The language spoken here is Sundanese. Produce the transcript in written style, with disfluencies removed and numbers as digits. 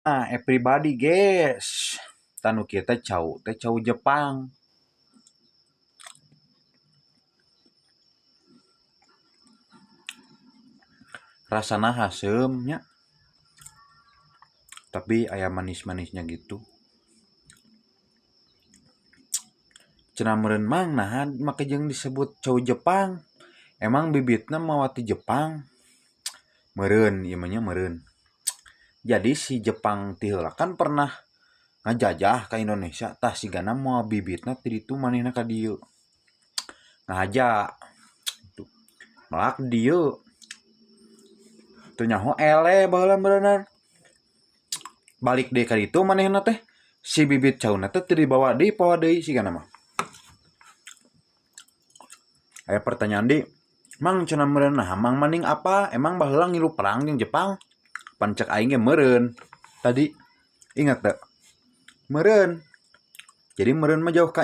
Nah, everybody guys. Tah nu kieu teh cau teh cau Jepang. Rasana haseum nya. Tapi aya manis-manisnya gitu. Cenah meureun Mang naha make jeung disebut cau Jepang. Emang bibitna mawa ti Jepang? Meureun ieu mah nya meureun. Jadi si Jepang ti heula kan pernah ngajajah ka Indonesia, tah sigana moal bibitna ti ditu manehna ka dieu. Ngahaja gitu. Melak dieu. Teu nyaho eleh baheula meureunnan. Balik deui ka ditu manehna teh si bibit cauna teh teu dibawa deui poho deui sigana mah. Aya pertanyaan deui, Mang cenah meureun naha Mang maning apa? Emang baheula ngilu perang jeung Jepang? Pan cek aing ge meureun. Tadi ingat teu? Meureun. Jadi meureun mah jauh ka